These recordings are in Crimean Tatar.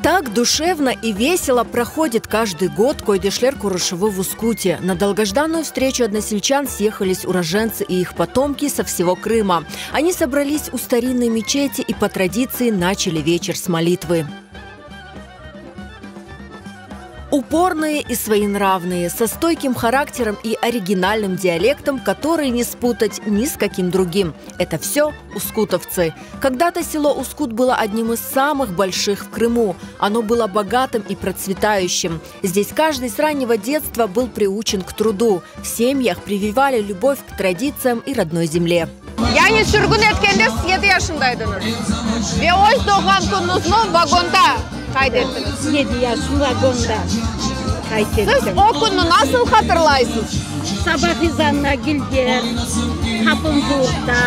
Так душевно и весело проходит каждый год Койдешлер Курушевы в Ускуте. На долгожданную встречу односельчан съехались уроженцы и их потомки со всего Крыма. Они собрались у старинной мечети и по традиции начали вечер с молитвы. Упорные и своенравные, со стойким характером и оригинальным диалектом, который не спутать ни с каким другим. Это все ускутовцы. Когда-то село Ускут было одним из самых больших в Крыму. Оно было богатым и процветающим. Здесь каждый с раннего детства был приучен к труду. В семьях прививали любовь к традициям и родной земле. Yani sürgün etkende siz yedi yaşında ediñiz ve öz doğğan künüñizni vagonda qayd ettiñiz. Yedi yaşım vagonda qayd ettim. Siz o künni nasıl hatırlaysız? Sabah ezanına kelgen, qapımnı urdı.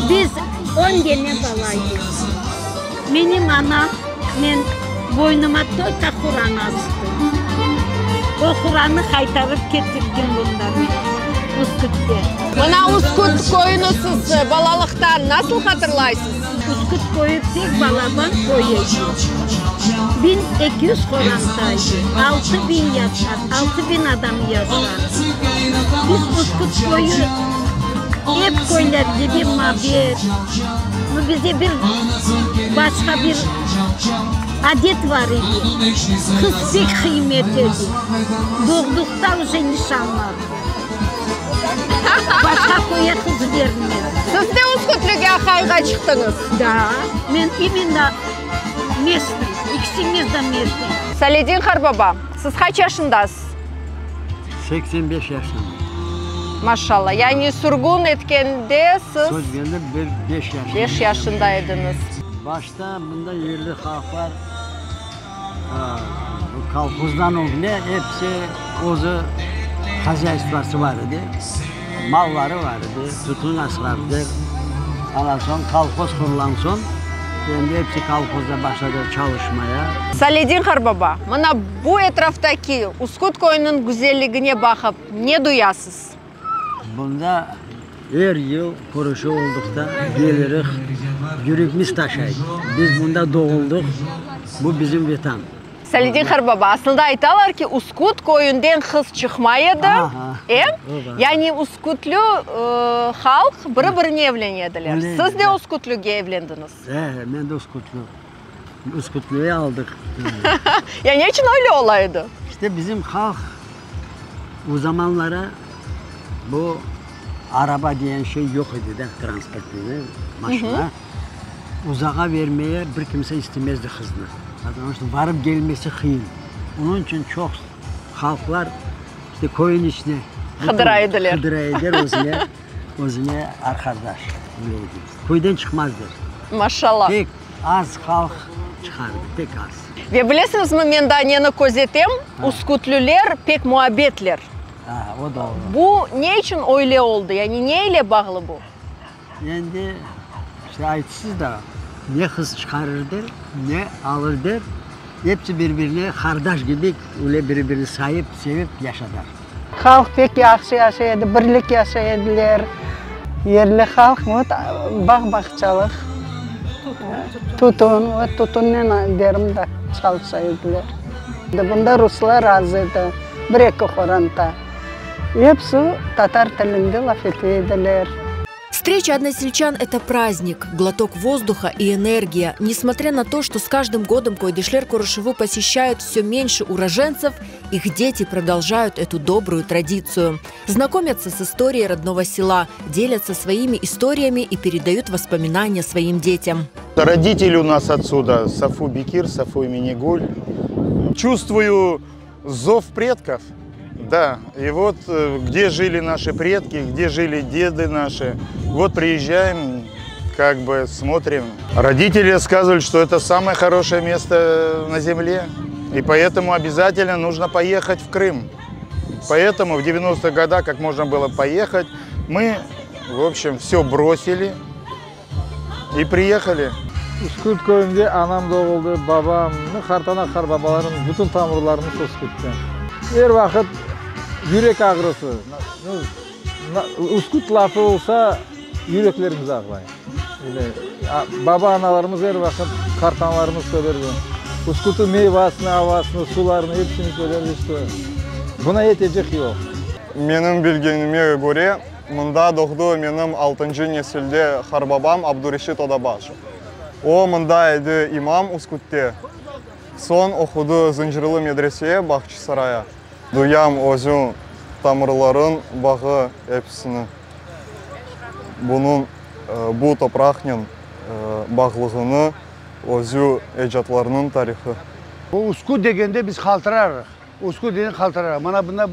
Biz on dene bala edik. Menim anam, men boynuma toyta Quran astı. O Quranı qaytarıp ketirdim bunda men, Üskütte. Mına Üsküt köyüni siz balalıqtan nasıl hatırlaysız? Üsküt köyü pek balaban köy edi. 1200 qoranta edi. 6000 yaşar, 6000 adam yaşar. Biz Üsküt köyü ep köyler kibi mabet, nu bizde bir başqa bir adet var edi. Qız pek qıymet edi. Doğduqta uje nişanladı. Başqa köye qız bermedi. Siz de Üskütlüge aqayğa çıqtıñız? Da, men imенно местный, ikisimiz de местный. Saledin qarbaba, siz qaç yaşındasız? 85 yaşındayım. Maşallah, yani sürgün etkende siz. Sürgünde bir beş yaşında. Beş yaşında ediñiz. Başta mında yerli halqlar bu kolhozdan ögüne episi özü hozaystvası bar edi, malları bar edi, tütün asrardılar. Ondan soñ kolhoz qurulan soñ, endi episi kolhozda başladı çalışmaya. Saledin qarbaba, mına bu etraftaki Üsküt köyüniñ güzelligine baqıp, ne duyasız? Bunda er yıl körüşü olduqta kelirik, yüregimiz taşay. Biz bunda doğuldıq, bu bizim Vetan. Saledin qarbaba, aslında aytalar ki, Üsküt köyünden qız çıqmay edi, e? Yani üskütlü halq biri-birine evlene ediler. Siz de üskütlüge evlendiñiz. E, men de üskütlü. Üskütlüyi aldıq. Ya ne içün öyle ola edi? İşte bizim halq o zamanları bu araba degen şey yoq edi de, transport degen, maşina. Uzağa vermeye bir kimse istemezdi qıznı. Потому что barıp kelmesi qıyın. Onıñ içün çoq halqlar işte köyün içine Qıdıra ediler. Qıdıra ediler özüne, özüne arqadaş. Öyle edi. Köyden çıqmazlar. Maşallah. Pek az halq çıqardı, pek az. Ve bilesiñizmi, men daa neni közetem, üskütlüler pek muabbetler. Ha, o da olur. Bu ne içün öyle oldı, yani ne ile bağlı bu? Endi işte aytsız da, ne qız çıqarır der, ne alır der, episi bir-birine qardaş kibi, öyle bir-birini sayıp, sevip yaşadılar. Halq pek yahşı yaşay edi, birlik yaşay ediler. Yerli halq, vot, bağ-bağçalıq, tutun, vot, tutunnen derim da çalışa ediler. Bunda ruslar az edi, bir-eki qoranta. Episi tatar tilinde laf ete ediler. Встреча односельчан – это праздник, глоток воздуха и энергия. Несмотря на то, что с каждым годом Койдышлер Курушеву посещают все меньше уроженцев, их дети продолжают эту добрую традицию. Знакомятся с историей родного села, делятся своими историями и передают воспоминания своим детям. Родители у нас отсюда, Сафу Бекир, Сафу Минигуль. Чувствую зов предков – да, и вот э, где жили наши предки, где жили деды наши, вот приезжаем, как бы смотрим. Родители рассказывали, что это самое хорошее место на земле, и поэтому обязательно нужно поехать в Крым. Поэтому в 90-х годах, как можно было поехать, мы, в общем, все бросили и приехали. Üsküt köyünde anam doğuldı, babam, qartana, qartbabalarım, bütün tamırlarımız Üskütten. Er vaqıt. Yürek ağrısı. Uskut lafı olsa, yüreklerimiz ağlay. Baba-analarımız er vaqıt, qartanalarımız söylerdi, Uskutnıñ meyvasını, avasını, sularını, episini söylerdi, şto buna yetecek yoq. Menim bilgenime köre, mında doğdı menim altıncı nesilde harbabam Abdureşit Odabaşev. O mında edi imam Uskütte. Soñ oqudı Zıncırlı medreseye Bahçisaraya. Duyam özü tamırların bağı episini, bunıñ bu topraqnen bağlığını özü ecatlarnıñ tarihı. Bu Uskut degende biz qaltırarıq. Uskut degende qaltırarıq. Mana bunda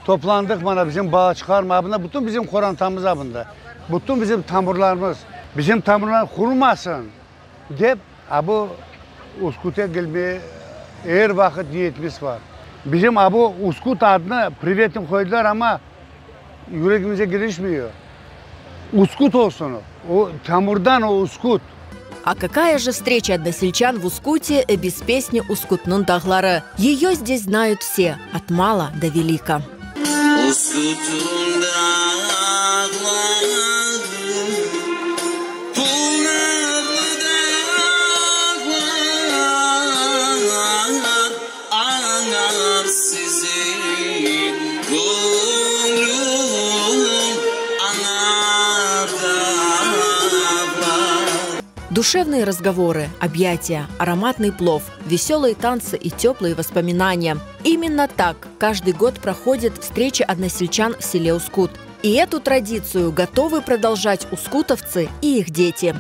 toplandıq, mana bizim balaçıqlar, mana bunda bütün bizim qorantamız bunda. Bütün bizim tamırlarımız. Bizim tamırlar qurumasın dep, a bu Uskut'a kelmege er vaqıt niyetimiz bar. Bizim a bu Uskut adını privetni qoydılar, amma yüregimize kirişmiyor. Uskut olsun o, o tamırdan o Uskut. А какая же встреча односельчан в Ускуте без песни «Uskutnıñ dağları»? Ее здесь знают все, от мала до велика. Uskutnıñ dağları, Tuvnaqlı dağlar, Añar sizi göñlüm, añar dağlar. Душевные разговоры, объятия, ароматный плов, веселые танцы и теплые воспоминания. Именно так каждый год проходит встреча односельчан в селе Ускут. И эту традицию готовы продолжать ускутовцы и их дети.